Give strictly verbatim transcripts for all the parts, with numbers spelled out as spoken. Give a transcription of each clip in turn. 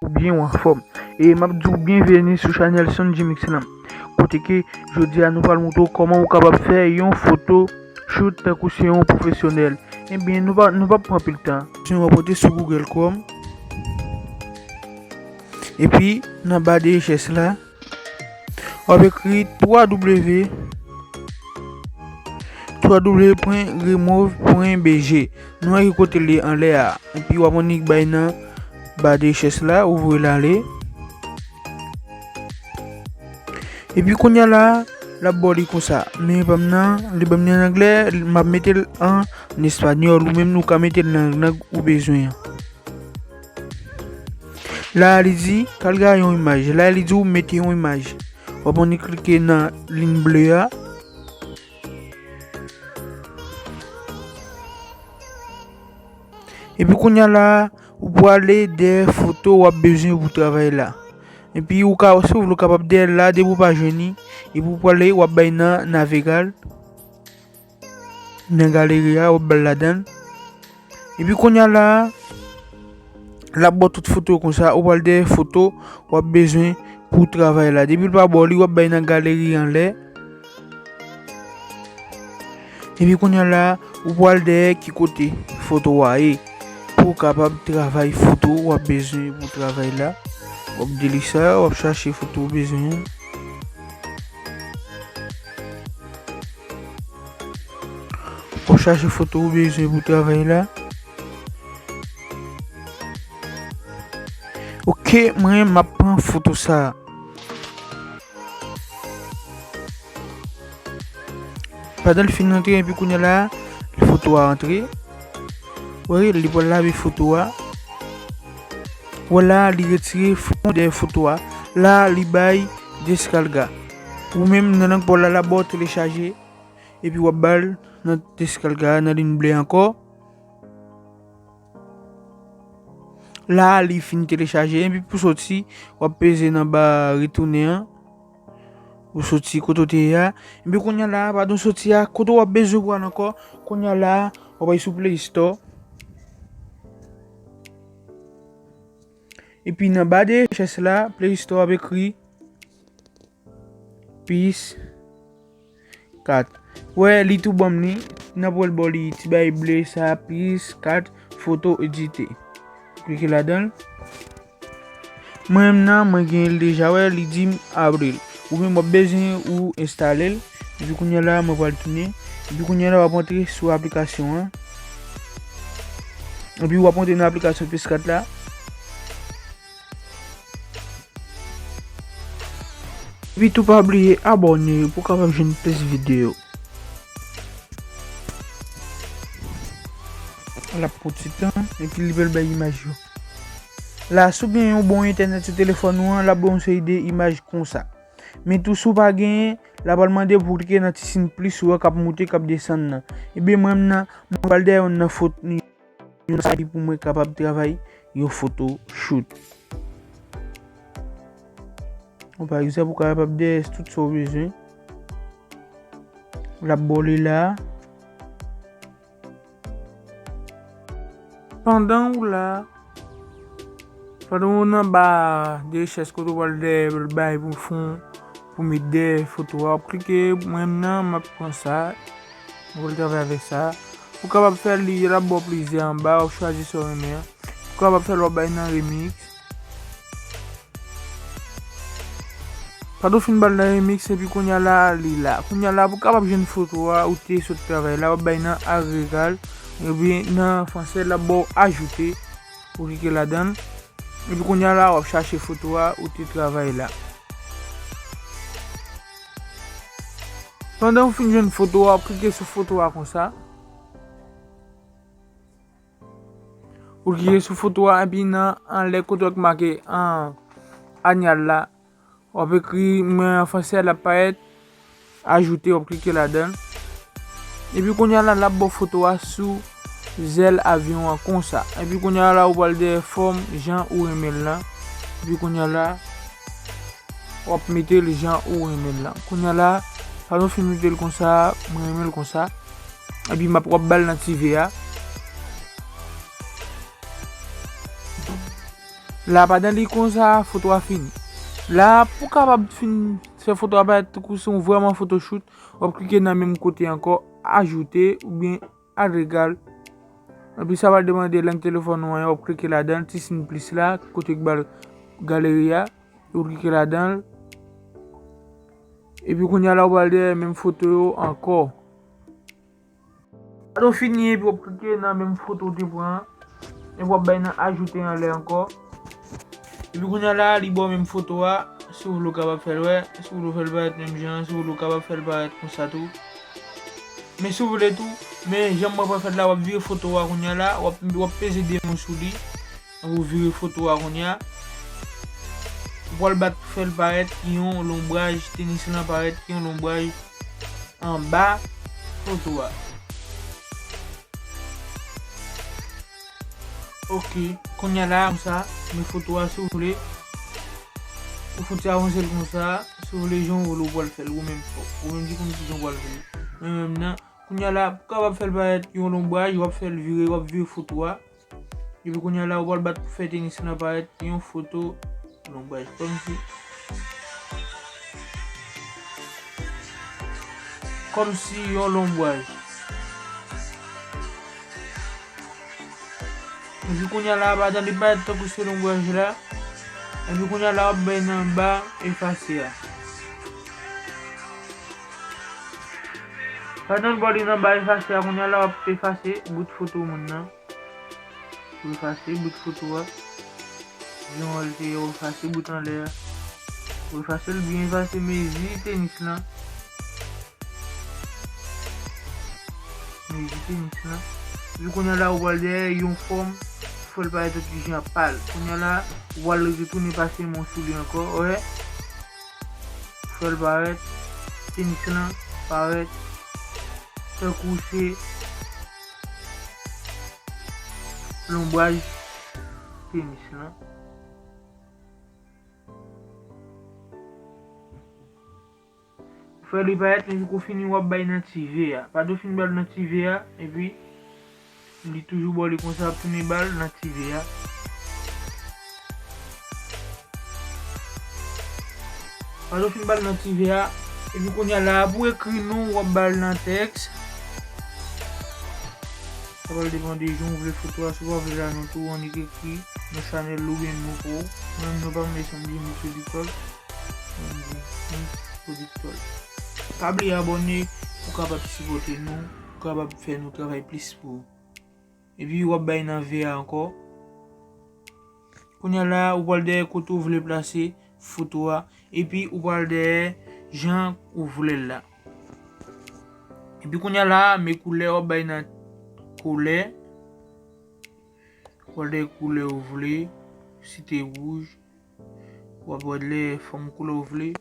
pou byen w anfòm. E m ap di w byenveni sou chanèl Sonjimix lan. Kote ke jodi a nou pral montre w kòman ou kapab fè yon foto shoot tankou se yon pwofesyonèl. Ebyen, nou pa, nou p ap pran anpil tan. Si w ap rete sou Google Chrome, epi nan ba de rechèch la, w ap ekri twa w, twa w pwen remove pwen B G. Nou wè ki kote li anlè a. Epi w ap annik bay nan ba de rechèch la, ou voye l ale. Epi kounye a la, l ap ba w li konsa. Men pa m nan, li ban m li an anglè, m ap mete l an espanyòl, ou menm ou ka mete l nan lang ou bezwen an. La a li di, "Carga yon imaj." La a li di w mete yon imaj. W ap annik klike nan liy ble a. Epi kounye a la, ou prale dèyè foto w ap bezwen pou travay la. Epi ou ka, si w vle, ou kapab dèyè l la, depi w pa jwenn li, epi ou prale, w ap bay nan navegal. Nan galeri a, w ap ba l ladan l. Epi kounye a la, l ap ba w tout foto konsa, ou pral dèyè foto w ap bezwen pou travay la. Depi l pa ba w li, w ap bay nan galeri anlè. Epi kounye a la, ou pral dèyè ki kote foto a ye. Pou w kapab travay foto w ap bezwen pou travay la. W ap delete sa, w ap chache foto w bezwen an. W ap chache foto w bezwen pou travay la. Ok, mwen, m ap pran foto sa a. Pandan l fin rantre, epi kounye a la, foto a rantre. Wè, li pral lave foto a. Wè la, li retire fon dèyè foto a. La, li bay descarga. Ou menm, nan lang pa w la, l ap ba w telechaje. Epi w ap ba l nan descarga, nan liy ble ankò. La, li fin telechaje. Epi pou soti, w ap peze nan ba retounen an. Ou soti kote w te ye a. Epi kounye a la, pandan w soti a, kote w ap bezwen pou al ankò, kounye a la, w ap al sou Play Store. Epi nan ba de rechèch la, Play Store, w ap ekri Peace kat. Wè, li tou ban m li. Nan pral ba w li, ti bagay ble sa, Peace kat, foto edite. Klike ladan l. Mwen menm nan, mwen genyen l deja, wè, li di m abril. Ou menm w ap bezwen ou enstale l. Epi kounye a la, mwen pral tounen. Epi kounye a la, w ap antre sou aplikasyon an. Epi w ap antre nan aplikasyon Peace kat la. Epi tou pa bliye abòne pou w kapab jwenn plis videyo. L ap pran ti tan, epi li pral bay imaj yo. La, si w gen yon bon entènèt sou telefòn ou an, l ap ba w yon seri de imaj konsa. Men tou, si w pa genyen, l ap al mande pou w klike nan ti siy plis ou wè k ap moute, k ap desann nan. Ebyen, mwen menm nan, mwen pral dèyè youn nan foto, youn nan sa ki pou mwen kapab travay yon foto shoot. Bon, pa egzanp, ou kapab dèyè tout sa w bezwen. L ap ba w li la. Pandan w la, pandan w nan ba de rechèch kote w pral dèyè bay pou fon, pou met dèyè foto a, w ap klike, mwen menm nan, m ap pran sa, mwen pral travay avèk sa. Ou kapab fè li, l ap ba w plizyè anba, w ap chwazi sa w renmen an. Ou kapab fè l, w ap bay nan remix. Pandan w fin ba l nan remix, epi kounye a la, li la. Kounye a la, pou w kapab jwenn foto a, ou te sot travay la, w ap bay nan agregal, epi nan franse, l ap ba w ajoute, ou klike ladan l. Epi kounye a la, w ap chache foto a, ou te travay la. Pandan w fin jwenn foto a, w ap klike sou foto a konsa. Ou klike sou foto a, epi nan anlè kote w make an anyal la, w ap ekri, men an franse, l ap parèt ajoute, w ap klike ladan l. Epi kounye a la, l ap ba w foto a sou zèl avyon an konsa. Epi kounye a la, ou pral dèyè fòm jan ou renmen l lan. Epi kounye a la, w ap mete l jan ou renmen l lan. Kounye a la, pandan w fin mete l konsa, mwen renmen l konsa. Epi m ap, w ap ba l nan ti V a. La, pandan li konsa, foto a fini. La, pou kapab fin fè foto a parèt tankou se yon vrèman photoshoot, w ap klike nan menm kote ankò, ajoute oubyen add regal. Epi sa va demande lang telefòn ou an, w ap klike ladan l, ti siy plis la, kote k ba l galeri a, w ap klike ladan l. Epi kounye a la, w pral dèyè menm foto yo ankò. Pandan w fini, epi w ap klike nan menm foto w te pran an, epi w ap bay nan ajoute anlè ankò. Epi kounye a la, li ba w menm foto a, si w vle w kapab fè l wè, si w vle w fè l parèt menm jan an, si w vle w kapab fè l parèt konsa tou. Men si w vle tou, men jan mwen pral fè l la, w ap vire foto a kounye a la, w ap, w ap peze de men w sou li, epi w vire foto a kounye a. Ou pral bat pou fè l parèt yon lonbraj, tenis lan parèt yon lonbraj anba foto a. Ok, kounye a la, konsa, men foto a, si w vle, ou fouti avanse l konsa, si w vle, jan w vle, ou pral fè l, ou menm fò, ou menm ki konn ki jan w pral fè l. Men menm nan, kounye a la, pou kapab fè l parèt yon lonbraj, w ap fè l vire, w ap vire foto a. Epi kounye a la, ou pral bat pou fè tenis lan parèt yon foto lonbraj. Kòmsi. Kòmsi yon lonbraj. Epi kounye a la, pandan li parèt tankou se lonbraj la. Epi kounye a la, w ap bay nan ba efase a. Pandan l ba w li nan ba efase a, kounye a la, w ap efase bout foto moun nan. Ou efase bout foto a. Jan w wè l te ye, w efase bout anlè a. Ou efase l byen efase mezi tenis lan. Mezi tenis lan. Epi kounye a la, ou pral dèyè yon fòm, fè l parèt yon ti jan pal. Kounye a la, ou pral retounen pase men w sou li ankò, wè. Fè l parèt, tenis lan parèt, tankou se lonbraj tenis lan. Fè li parèt, men pou fin w ap bay nan ti ve a. Pandan w fin ba l nan ti ve a, epi li toujou ba w li konsa, w ap tounen ba l nan ti ve a. Pandan w fin ba l nan ti ve a, epi kounye a la, pou ekri non, w ap ba l nan tèks. Sa pral depann de jan w vle foto a, si w pa vle la non tou, w annik ekri non chanèl ou oubyen non pa w. Mwen menm non pa m, men se Jimmy Productor. Jimmy Productor. Pa bliye abòne pou w kapab sipòte nou, pou w kapab fè nou travay plis pou ou. Epi w ap bay nan ve a ankò. Kounye a la, ou pral dèyè kote w vle plase foto a. Epi ou pral dèyè jan ou vle l la. Epi kounye a la, men koulè w ap bay nan koulè. Ou pral dèyè koulè ou vle. Si te wouj, w ap wè lè fòm koulè w vle.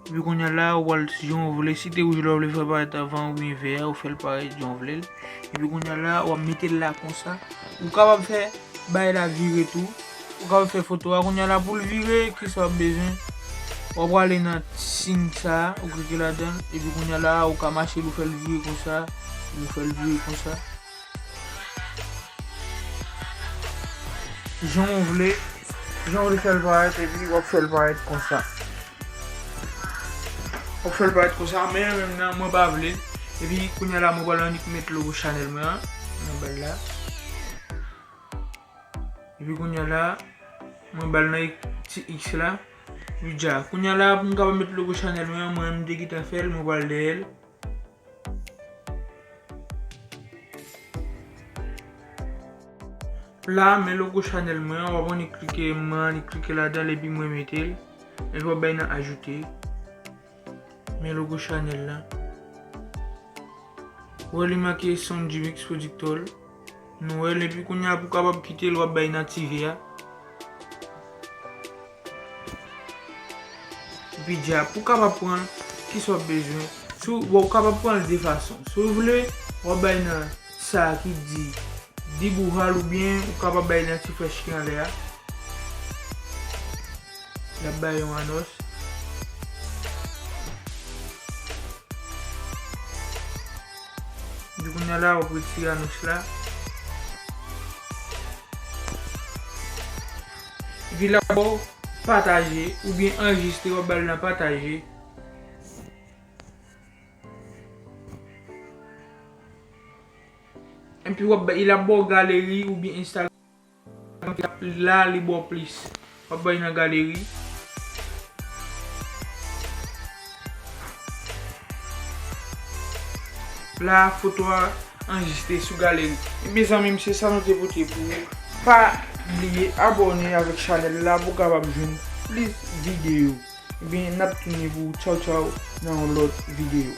Epi kounye a la, ou pral jan w vle. Si te wouj la w vle fè parèt avan oubyen vè a, ou fè l parèt jan w vle l. Epi kounye a la, w ap mete l la konsa. Ou kapab fè bagay la vire tou. Ou kapab fè foto a. Kounye a la, pou l vire, kisa w ap bezwen? W ap prale nan siy sa a, ou klike ladan l. Epi kounye a la, ou ka mache l, ou fè l vire konsa. Ou fè l vire konsa. Jan w vle, jan w vle fè l parèt, epi w ap fè l parèt konsa. W ap fè l parèt konsa, men menm nan, mwen pa vle l. Epi kounye a la, mwen pral annik met logo chanèl mwen an nan ba l la. Epi kounye a la, mwen ba l nan ti X la. Epi dja, kounye a la, pou m kapab met logo chanèl mwen an, mwen menm m te gentan fè l, mwen pral dèyè l. La, men logo chanèl mwen an, w ap annik klike, mwen annik klike ladan l epi mwen mete l. Epi w ap bay nan ajoute. Men logo chanèl la. Ou wè li make Sound Gmix Productor. Nou wè l, epi kounye a pou kapab kite l, w ap bay nan ti ve a. Epi dja, pou kapab pran l, kisa w ap bezwen? Si w, bon, ou kapab pran l de fason. Si w vle, w ap bay nan sa ki di dibujar oubyen ou kapab bay nan ti flèch ki anlè a. L ap bay yon anons. Epi kounye a la, w ap retire anons la. vi l ap ba w pataje oubyen anrejistre, w ap ba l nan pataje. Epi w ap ba, l ap ba w galeri oubyen Instagram ki ap la li ba w plis. W ap bay nan galeri. La foto a anrejistre sou galeri. Ebyen zanmi m, se sa nou te pote pou ou. Pa bliye abòne avèk chanèl la pou w kapab jwenn plis videyo. Ebyen n ap tounen pou ou. Tchaw tchaw nan yon lòt videyo.